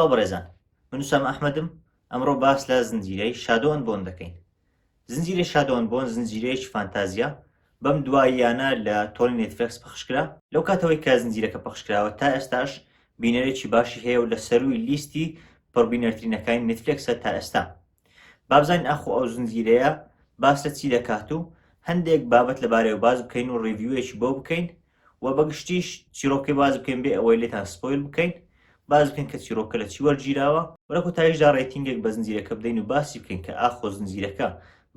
سڵاو بەڕێزان من ئوسامە ئەحمەدم ئەمڕۆ باس لە زنجیرەی Shadow and Bone دەکەین زنجیرەی Shadow and Bone زنجیرەیەکی فانتازیە بەم دواییانە لە تۆڕی نێتفلێکس پەخشکرا لەو کاتەوەی کە زنجیرەکە پەخشکراوە تا ئێستاش بینەرێکی باشی هەیە و لە سەروی لیستی پڕبینەرترینەکانی نێتفلێکسە تا ئێستا بابزانین ئاخۆ ئەو زنجیرەیە باس لە چی دەکات و هەندێک بابەت لەبارەیەوە باس بکەین و review ێکی بۆ بکەین و بە گشتیش چیرۆکەی باس بکەین بێ ئەوەی لێتان spoil بکەین باس بکەین کە چیرۆکە لە چی وەرگیراوە و لە کۆتاییشدا rating ێک بە زنجیرەکە بدەین و باسی بکەین کە ئاخۆ زنجیرەکە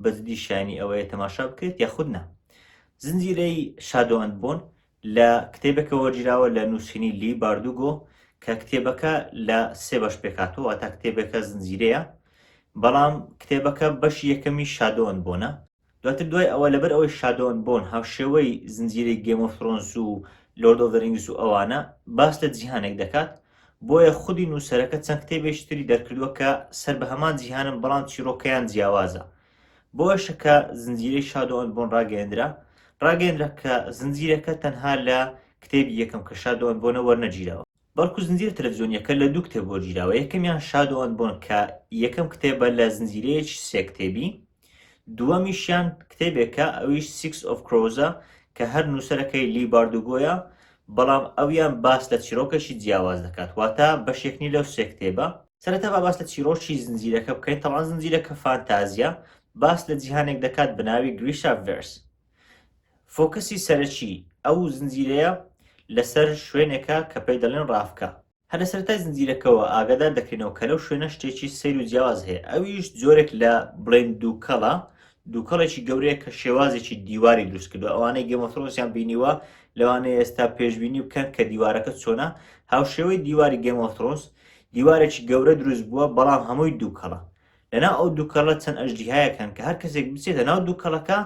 بە جدی شایانی ئەوەیە تەماشا بکرێت یاخود نا. زنجیرەی Shadow and Bone لە کتێبێکەوە وەرگیراوە لە نووسینی لی باردوگۆ کە کتێبەکە لە سێ بەش پێکهاتووە واتە کتێبێکە زنجیرەیە بەڵام کتێبەکە بەشی یەکەمی Shadow and Bone ە دواتر دوای ئەوە لەبەر ئەوەی Shadow and Bone هاوشێوەی زنجیرەی Game of Thrones و Lord of the Rings و ئەوانە باس لە جیهانێک دەکات بۆیە خودی نووسەرەکە چەند کتێبێکی تری دەرکردووە کە سەر بە هەمان جیهانن بەڵام چیرۆکەیان جیاوازە بۆیەشە کە زنجیرەی Shadow and Bone ڕاگەیەندرا ڕاگەیەندرا کە زنجیرەکە تەنها لە کتێبی یەکەم کە Shadow and Bone ە وەرنەگیراوە بەڵکو زنجیرە تەلەفزیۆنییەکە لە دوو کتێب وەرگیراوە، یەکەمیان Shadow and Bone کە یەکەم کتێبە لە زنجیرەیەکی سێ کتێبی، دووەمیشیان کتێبێکە ئەویش Six of Crows ە کە هەر نووسەرەکەی لی باردوگۆیە، بەڵام ئەویان باس لە چیرۆکێکی جیاواز دەکات، واتە بەشێک نی لەو سێ کتێبە. سەرەتا با باس لە چیرۆکی زنجیرەکە بکەین، تەبعەن زنجیرەکە فانتازیە، باس لە جیهانێک دەکات بە ناوی Grishaverse، focus ی سەرەکی ئەو زنجیرەیە لەسەر شوێنێکە کە پێی دەڵێن ڕافکا. هەر لە سەرەتای زنجیرەکەوە ئاگادار دەکرێنەوە کە لەو شوێنە شتێکی سەیر و جیاواز هەیە، ئەویش جۆرێک لە بڵێن دووکەڵە، دووکەڵێکی گەورەیە کە شێوازێکی دیواری دروست کردووە. ئەوانەی Game of Thrones یان بینیوە لەوانەیە ئێستا پێشبینی بکەن کە دیوارەکە چۆنە، هاوشێوەی دیواری Game of Thrones دیوارێکی گەورە دروست بووە بەڵام هەمووی دووکەڵە. لەناو ئەو دوکەڵە چەند ئەژدیهایەک هەن کە هەر کەسێک بچێتە ناو دوکەڵەکە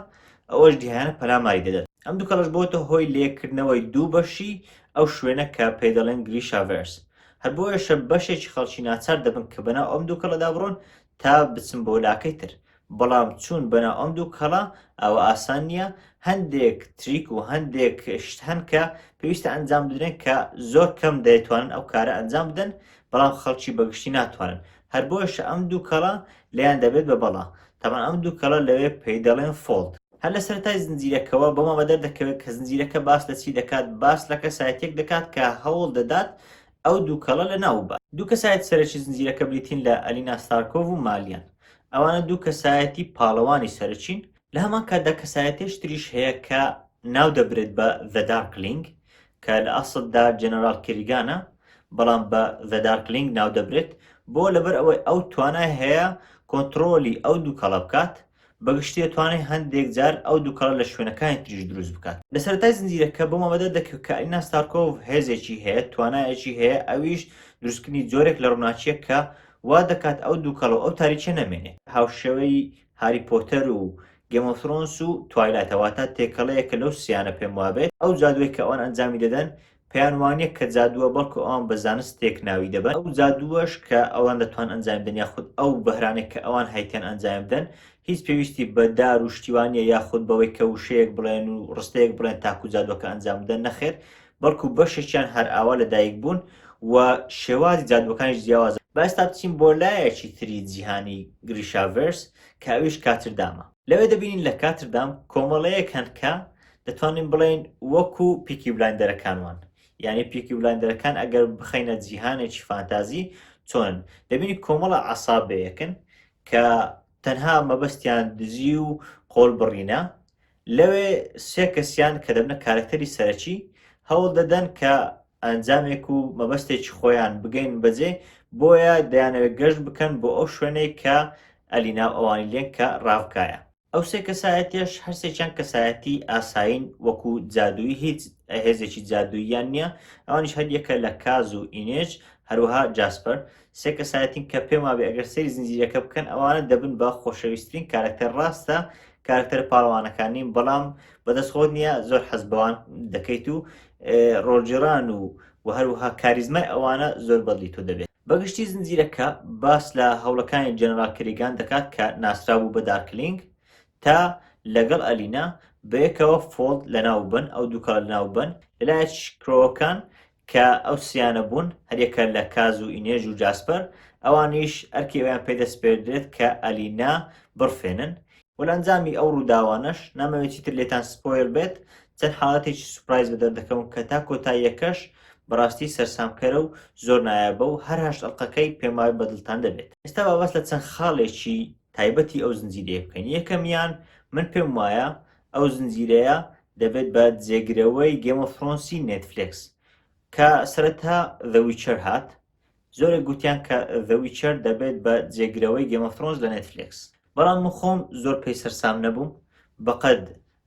ئەو ئەژدیهایانە پەلاماری دەدەن. ئەم دوکەڵەش بۆتە هۆی لەیەککردنەوەی دوو بەشی ئەو شوێنە کە پێی دەڵێن Grishaverse. هەر بۆیەشە بەشێکی خەڵکی ناچار دەبن کە بەناو ئەم دوکەڵەدا بڕۆن تا بچن بۆ لاکەی تر. بەڵام چوون بەناو ئەم دوکەڵە ئاوا ئاسان نییە، هەندێک trick و هەندێک شت هەن کە پێویستە ئەنجام بدرێن کە زۆر کەم دەتوانن ئەو کارە ئەنجام بدەن، بەڵام خەڵکی بەگشتی ناتوانن. هەر بۆیەشە ئەم دووکەڵە لێیان دەبێت بە بەڵا. تەبعەن ئەم دووکەڵە لەوێ پێی دەڵێن Fold. هەر لە سەرەتای زنجیرەکەوە بۆمان بەدەر دەکەوێت کە زنجیرەکە باس لە چی دەکات، باس لە کەسایەتیەک دەکات کە هەوڵ دەدات ئەو دووکەڵە لەناو ببات. دوو کەسایەتی سەرەکی زنجیرەکە بریتین لە ئەلینا ستارکۆڤ و مالیان. ئەوانە دوو کەسایەتی پاڵەوانی سەرەکین. لە هەمان کاتدا کەسایەتێش تریش هەیە کە ناو دەبرێت بە The Darkling کە لە ئەسڵدا جەنەراڵ کریگانە بەڵام بە The Darkling ناو دەبرێت بۆ لەبەر ئەوەی ئەو توانای هەیە کۆنتڕۆلی ئەو دووکەڵە بکات بەگشتی دەتوانێت هەندێک جار ئەو دووکەڵە لە شوێنەکانی تریش دروست بکات. لە سەرەتای زنجیرەکە بۆمان بەدەر دەکەوێت کە ئەلینا ستارکۆڤ هێزێکی هەیە، توانایەکی هەیە ئەویش دروستکردنی جۆرێک لە ڕووناکییە کە وا دەکات ئەو دووکەڵ و ئەو تاریکیە نەمێنێت. هاوشێوەی هاری پۆتەر و Game of Thrones و Twilight ە واتە تێکەڵەیەکە لەو سیانە پێم وابێت ئەو جادووەی کە ئەوان ئەنجامی دەدەن پێیان وانیە کە جادووە بەڵکو ئەوان بە زانستێک ناوی دەبەن ئەو جادووەش کە ئەوان دەتوان ئەنجامی بدەن یاخود ئەو بەهرانەی کە ئەوان هەیتیان ئەنجامی بدەن هیچ پێویستی بە دار و شتی وانیە یاخود بەوەی کە وشەیەک بڵێن و ڕستەیەک بڵێن تاکو جادووەکە ئەنجام بدەن نەخێر بەڵکو بەشێکیان هەر ئاوا لەدایک بوون و شێوازی جادووەکانیش جیاوازە. با ئێستا بچین بۆ لایەکی تری جیهانی Grishaverse کە ئەویش کاتردامە. لەوێ دەبینین لە کاتردام کۆمەڵەیەک هەن کە دەتوانین بڵێین وەکو Peaky Blinder ەکان وان. یانی Peaky Blinder ەکان ئەگەر بخەینە جیهانێکی فانتازی چۆنن؟ دەبینی کۆمەڵە عەسابەیەکن کە تەنها مەبەستیان دزی و قۆڵ بڕینە، لەوێ سێ کەسیان کە دەبنە کارەکتەری سەرەکی هەوڵ دەدەن کە ئەنجامێک و مەبەستێکی خۆیان بگەین بەجێ بۆیە دەیانەوێت گەشت بکەن بۆ ئەو شوێنەی کە ئەلینا و ئەوانی لێن کە ڕاڤکایە. ئەو سێ کەسایەتیەش هەرسێکیان کەسایەتی ئاسایین وەکو جادوویی هیچ هێزێکی جادووییان نییە ئەوانیش هەریەکە لە کاز و ئینێج هەروەها جاسپەر سێ کەسایەتین کە پێم وابێ ئەگەر سەیری زنجیرەکە بکەن ئەوانە دەبن بە خۆشەویسترین کارەکتەر ڕاستە کارەکتەرە پاڵەوانەکان نین بەڵام بەدەست خۆت نییە زۆر حەز بەوان دەکەیت و ڕۆڵگێڕان و و هەروەها کاریزمای ئەوانە زۆر بەدڵی تۆ دەبێت. بەگشتی زنجیرەکە باس لە هەوڵەکانی جەنەراڵ کریگان دەکات کە ناسراو بوو بە Darkling تا لەگەڵ ئەلینا بەیەکەوە Fold لەناو ببەن ئەو دووکەڵە لەناو ببەن لەلایەکیش Crow ەکان. کە ئەو سیانە بوون هەریەکە لە کاز و ئینێژ و جاسپەر، ئەوانیش ئەرکی ئەوەیان پێ دەسپێردرێت کە ئەلینا بڕفێنن و لە ئەنجامی ئەو ڕووداوانەش نامەوێت چیتر لێتان spoil بێت چەند حاڵەتێکی surprise بەدەر دەکەون کە تا کۆتاییەکەش بەڕاستی سەرسامکەرە و زۆر نایابە و هەر هەشت ئەڵقەکەی پێم وایە بەدڵتان دەبێت. ئێستا با باس لە چەند خاڵێکی تایبەتی ئەو زنجیرەیە بکەین یەکەمیان من پێم وایە ئەو زنجیرەیە دەبێت بە جێگرەوەی Game of Thrones ی نێتفلێکس کە سەرەتا The Witcher هات زۆرێک گوتیان کە The Witcher دەبێت بە جێگرەوەی Game of Thrones لە نێتفلێکس بەڵام من خۆم زۆر پێی سەرسام نەبووم بەقەد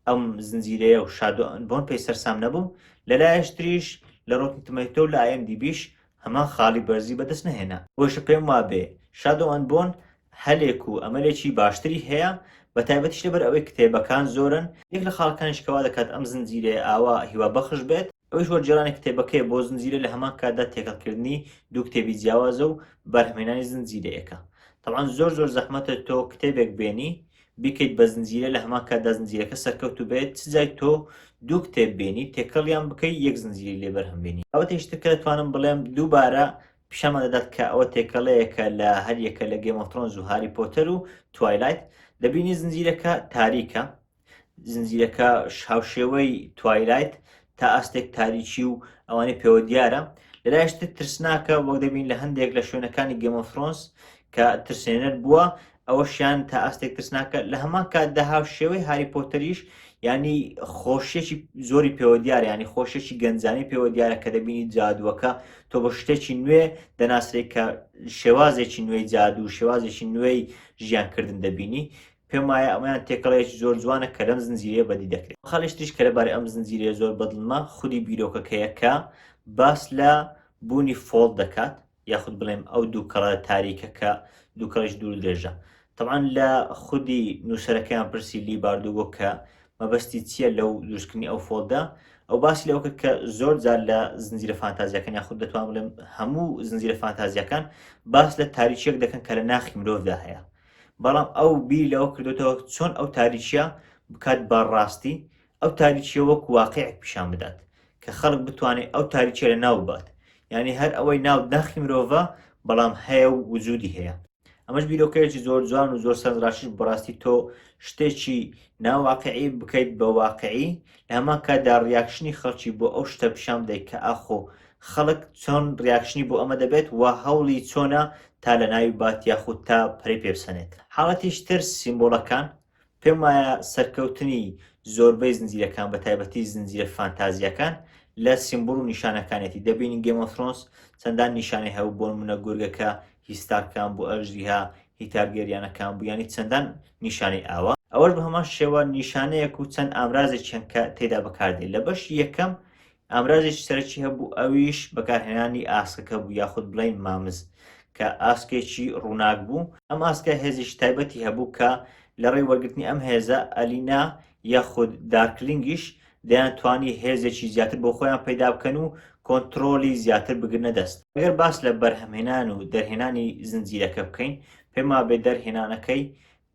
ئەم زنجیرەیە و Shadow and Bone پێی سەرسام نەبووم لەلایەش تریش لە Rotten Tomatoes لە IMDb یش هەمان خاڵی بەرزی بەدەست نەهێنا. بۆیشە پێم وابێ Shadow and Bone هەلێک و ئەمەلێکی باشتری هەیە، بەتایبەتیش لەبەر ئەوەی کتێبەکان زۆرن، یەک لە خاڵەکانیش کە وا دەکات ئەم زنجیرەیە ئاوا هیوابەخش بێت، ئەویش وەرگێڕانی کتێبەکەیە بۆ زنجیرە لە هەمان کاتدا تێکەڵکردنی دوو کتێبی جیاوازە و بەرهەمهێنانی زنجیرەیەکە. تەبعەن زۆر زۆر زەحمەتە تۆ کتێبێک بێنی بیکەیت بە زنجیرە لە هەمان کاتدا زنجیرەکە سەرکەوتوو بێت چ جای تۆ دوو کتێب بێنی تێکەڵیان بکەی یەک زنجیرەی لێ بەرهەم بێنی. بابەتێکی تر کە دەتوانم بڵێم دووبارە پیشانمان دەدات کە ئەوە تێکەڵەیەکە لە هەریەکە لە Game of Thrones و هاری پۆتەر و Twilight دەبینی زنجیرەکە تاریکە زنجیرەکە هاوشێوەی Twilight تا ئاستێک تاریکی و ئەوانەی پێوە دیارە لەلایش تر ترسناکە وەک دەبین لە هەندێک لە شوێنەکانی Game of Thrones کە ترسێنەر بووە ئەوەشیان تا ئاستێک ترسناکە لە هەمان کاتدا هاوشێوەی هاری پۆتەریش ینی خۆشیەکی زۆری پێوە دیارە ینی خۆشیەکی گەنجانی پێوە دیارە کە دەبینی جادووەکە تۆ بە شتێکی نوێ دەناسرێت کە شێوازێکی نوێی جادوو شێوازێکی نوێی ژیانکردن دەبینی پێم وایە ئەمەیان تێکەڵەیەکی زۆر جوانە کە لەم زنجیرەیە بەدی دەکرێت. خاڵێکی تریش کە لەبارەی ئەم زنجیرەیە زۆر بەدڵمە خودی بیرۆکەکەیە کە باس لە بوونی fold دەکات یاخود بڵێم ئەو دووکەڵە تاریکە کە دووکەڵێکی دوور درێژە تەبعەن لە خودی نووسەرەکەیان پرسی لی باردوگۆ کە مەبەستی چییە لەو دروستکردنی ئەو fold ە ئەو باسی لەوە کرد کە زۆر جار لە زنجیرە فانتازیەکان یاخود دەتوانم بڵێم هەموو زنجیرە فانتازیەکان باس لە تاریکیەک دەکەن کە لە ناخی مرۆڤدا هەیە بەڵام ئەو بیری لەوە کردوتەوە چۆن ئەو تاریکیە بکات بە ڕاستی ئەو تاریکیە وەک واقعێک پیشان بدات کە خەڵک بتوانێت ئەو تاریکیە لە ناو ببات یعنی هەر ئەوەی ناو داخی مرۆڤە بەڵام هەیە و وجودی هەیە ئەمەش بیرۆکەیەکی زۆر جوان و زۆر سەرنجڕاکیش بەڕاستی تۆ شتێکی ناواقعی بکەیت بە واقعی لە هەمان کاتدا reaction ی خەڵکی بۆ ئەو شتە پیشان بدەیت کە ئاخۆ خەڵک چۆن reaction ی بۆ ئەمە دەبێت و هەوڵی چۆنە تا لەناوی بات یاخود تا پەرەی پێ بسەنێت. حاڵەتیش تر سیمبوڵەکان، پێم وایە سەرکەوتنی زۆربەی زنجیرەکان بە تایبەتی زنجیرە فانتازییەکان لە سیمبوڵ و نیشانەکانیەتی، دەبینین Game of Thrones چەندان نیشانەی هەبوو بۆنمونە گورگەکە هی ستارکان بوو ئەژدیها هی تارگێریانەکان بوو یانی چەندان نیشانەی ئاوا، ئەوەش بە هەمان شێوە نیشانەیەک و چەند ئامرازێکی هەن کە تێدا بەکاردێت لە بەشی یەکەم ئامرازێکی سەرەکی هەبوو ئەویش بەکارهێنانی ئاسکەکە بوو یاخود بڵێین مامز کە ئاسکێکی ڕووناک بوو ئەم ئاسکە هێزێکی تایبەتی هەبوو کە لە ڕێی وەرگرتنی ئەم هێزە ئەلینا یاخود دارکلینگیش دەیانتوانی هێزێکی زیاتر بۆ خۆیان پەیدا بکەن و کۆنترۆڵی زیاتر بگرنە دەست. ئەگەر باس لە بەرهەمهێنان و دەرهێنانی زنجیرەکە بکەین پێم وابێ دەرهێنانەکەی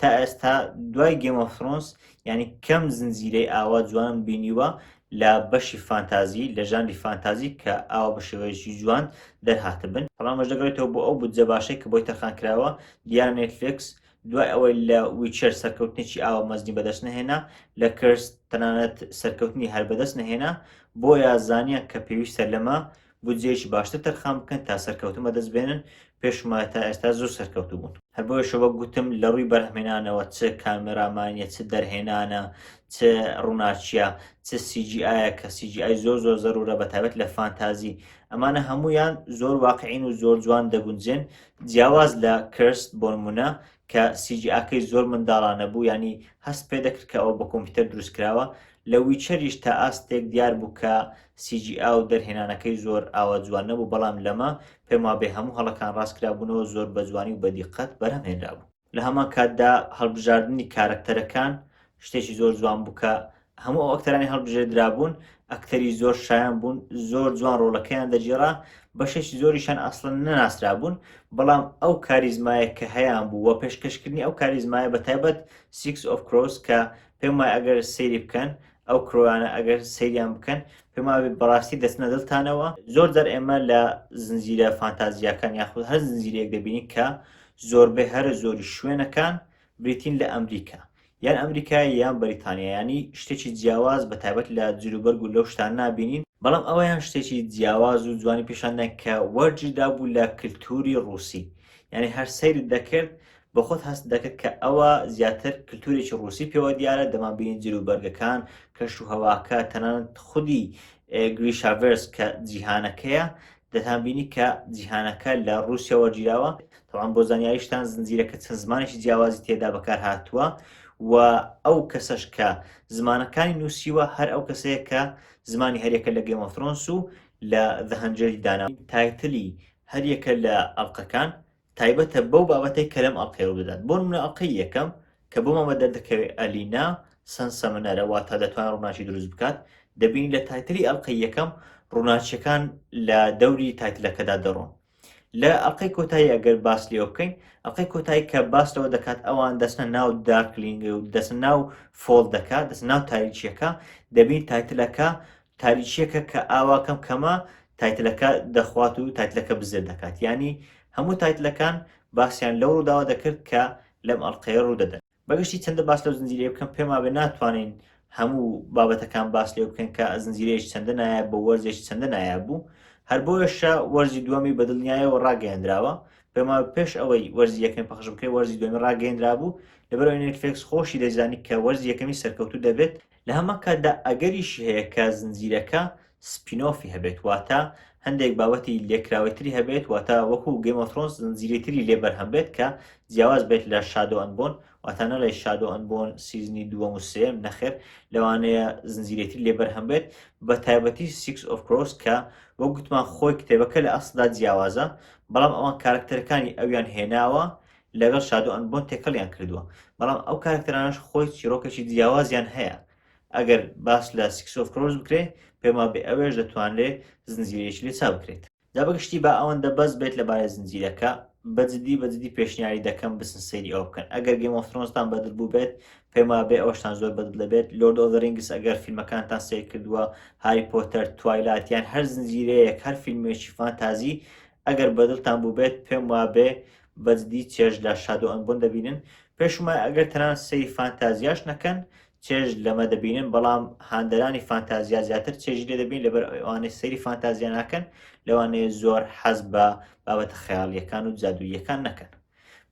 تا ئێستا دوای Game of Thrones یانی کەم زنجیرەی ئاوا جوانم بینیوە لە بەشی فانتازی لە ژانری فانتازی کە ئاوا بە شێوەیەکی جوان دەرهاتبن بەڵام ئەمەش دەگەڕێتەوە بۆ ئەو بودجە باشەی کە بۆی تەرخان کراوە دیارە نێتفلێکس دوای ئەوەی لە Witcher سەرکەوتنێکی ئاوا مەزنی بەدەست نەهێنا لە Cursed تەنانەت سەرکەوتنی هەر بەدەست نەهێنا بۆیە زانیان کە پێویستە لەمە بودجەیەکی باشتر تەرخان بکەن تا سەرکەوتن بەدەست بێنن، پێشم وایە تا ئێستا زۆر سەرکەوتوو بوون. هەر بۆیەشە وەک گوتم لە ڕووی بەرهەمهێنانەوە چ کامێرامانیە چ دەرهێنانە چ ڕووناکیە چ CGI یە کە CGI زۆر زۆر زەرورە بە تایبەت لە فانتازی ئەمانە هەموویان زۆر واقعین و زۆر جوان دەگونجێن جیاواز لە Cursed بۆنمونە کە CGI ەکەی زۆر منداڵانە بوو یانی هەست پێ دەکرد کە ئەوە بە کۆمپیوتەر دروست کراوە لە Witcher یش تا ئاستێک دیار بوو کە CGI و دەرهێنانەکەی زۆر ئاوا جوان نەبوو بەڵام لەمە پێم وابێ هەموو هەڵەکان ڕاست کرابوونەوە زۆر بە جوانی و بە دیقەت بەرهەم هێنرابوو. لە هەمان کاتدا هەڵبژاردنی کارەکتەرەکان شتێکی زۆر جوان بوو کە هەموو ئەو ئەکتەرانی هەڵبژێردرابوون ئەکتەری زۆر شایان بوون زۆر جوان ڕۆڵەکەیان دەگێڕا بەشێکی زۆریشان ئەسڵەن نەناسرابوون بەڵام ئەو کاریزمایە کە هەیان بوو و پێشکەشکردنی ئەو کاریزمایە بە تایبەت Six of Crows کە پێم وایە ئەگەر سەیری بکەن. ئەو crow انە ئەگەر سەیریان بکەن پێم وابێ بەڕاستی دەچنە دڵتانەوە. زۆر جار ئێمە لە زنجیرە فانتازیاکان یاخود هەر زنجیرەیەک دەبینین کە زۆربەی هەرە زۆری شوێنەکان بریتین لە ئەمریکا یان ئەمریکا یان بەریتانیا یانی شتێکی جیاواز بە تایبەت لە جلوبەرگ و لەو شتان نابینین، بەڵام ئەوەیان شتێکی جیاواز و جوانی پیشاندان کە وەرگیرابوو لە کلتوری ڕوسی یانی هەر سەیرت دەکرد بەخۆت هەست دەکرد کە ئەوە زیاتر کلتورێکی ڕوسی پێوە دیارە دەمانبینی جلوبەرگەکان کەش و هەواکە تەنانەت خودی Grishaverse کە جیهانەکەیە دەتانبینی کە جیهانەکە لە ڕووسیا وەرگیراوە تەوان بۆ زانیاریشتان زنجیرەکە چەند زمانێکی جیاوازی تێدا بەکار هاتووە و ئەو کەسەش کە زمانەکانی نووسیوە هەر ئەو کەسەیە کە زمانی هەریەکە لە Game of Thrones و لە The Hundred دانا title ی هەریەکە لە ئەڵلقەکان تایبەتە بەو بابەتەی کە لەم ئەڵقەی ڕوودەدات بۆ نمونە ئەڵقەی یەکەم کە بۆمان بە دەردەکەوێت ئەلینا sun summoner ە واتە دەتوانێت ڕووناکی دروست بکات دەبینی لە title ی ئەڵقەی یەکەم ڕووناکیەکان لە دەوری title ەکەدا دەڕۆن لە ئەڵقەی کۆتایی ئەگەر باس لێوە بکەین ئەڵقەی کۆتایی کە باس لەوە دەکات ئەوان دەچنە ناو Darkling و دەچنە ناو fold ەکە دەچنە ناو تاریکیەکە دەبین title ەکە تاریکیەکە کە ئاوا کەم کەمە title ەکە دەخوات و title ەکە بزر دەکات یانی هەموو title ەکان باسیان لەو ڕووداوە دەکرد کە لەم ئەڵقەیە ڕوودەدەن. بەگشتی چەندە باس لەو زنجیرەیە بکەم پێم وابێ ناتوانین هەموو بابەتەکان باس لێ بکەن کە زنجیرەیەکی چەندە نایاب بۆ وەرزێکی چەندە نایاب بوو هەر بۆیەشە وەرزی دووەمی بە دڵنیایەوە ڕاگەیەندراوە پێم وابێ پێش ئەوەی وەرزی یەکەمی پەخش بکرێت وەرزی دووەمی ڕاگەیەندرابوو لەبەرئەوەی نێتفلێکس خۆشی دەیزانی کە وەرزی یەکەمی سەرکەوتوو دەبێت لە هەمان کاتدا ئەگەریشی هەیە کە زنجیرەکە spin-off ی هەبێت واتە هەندێک بابەتی لێکراوەی تری هەبێت واتە وەکو Game of Thrones زنجیرەی تری لێ بەرهەم بێت کە جیاواز بێت لە Shadow and Bone واتە نەڵێ Shadow and Bone season ی دووەم و سێم نەخێر لەوانەیە زنجیرەی تری لێ بەرهەم بێت بە تایبەتی Six of Crows کە وەک گوتمان خۆی کتێبەکە لە ئەسڵدا جیاوازە بەڵام ئەوان کارکتەرەکانی ئەویان هێناوە لەگەڵ Shadow and Bone تێکەڵیان کردووە بەڵام ئەو کارکتەرانەش خۆی چیرۆکێکی جیاوازیان هەیە ئەگەر باس لە Six of Crows بکرێ پێم وابێ ئەوێش دەتوانرێ زنجیرەیەکی لێ چا بکرێت. جا بەگشتی با ئەوەندە بەس بێت لەبارەی زنجیرەکە، بەجدی بەجدی پێشنیاری دەکەم بچن سەیری ئەوە بکەن ئەگەر Game of Thrones تان بەدڵ بووبێت پێم وابێ ئەوەشتان زۆر بەدڵ دەبێت Lord of the Rings ئەگەر فیلمەکانتان سەیر کردووە Harry Potter Twilight یان هەر زنجیرەیەک هەر فیلمێکی فانتازی ئەگەر بەدڵتان بووبێت پێم وابێ بەجدی چێژ لە Shadow and Bone دەبینن پێشم وایە ئەگەر تەنانەت سەیری فانتازیاش نەکەن چێژ لەمە دەبینن بەڵام هاندەرانی فانتازیا زیاتر چێژی لێ دەبین لەبەر ئەوانەی سەیری فانتازیا ناکەن لەوانەیە زۆر حەز بە بابەتە خەیاڵیەکان و جادوویەکان نەکەن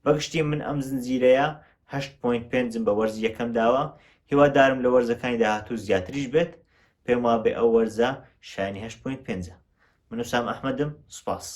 بەگشتی من ئەم زنجیرەیە 8.5 بە وەرزی یەکەم داوە هیوادارم لە وەرزەکانی داهاتوو زیاتریش بێت پێم وابێ ئەو وەرزە شایانی 8.5 من وسام ئەحمەدم سوپاس.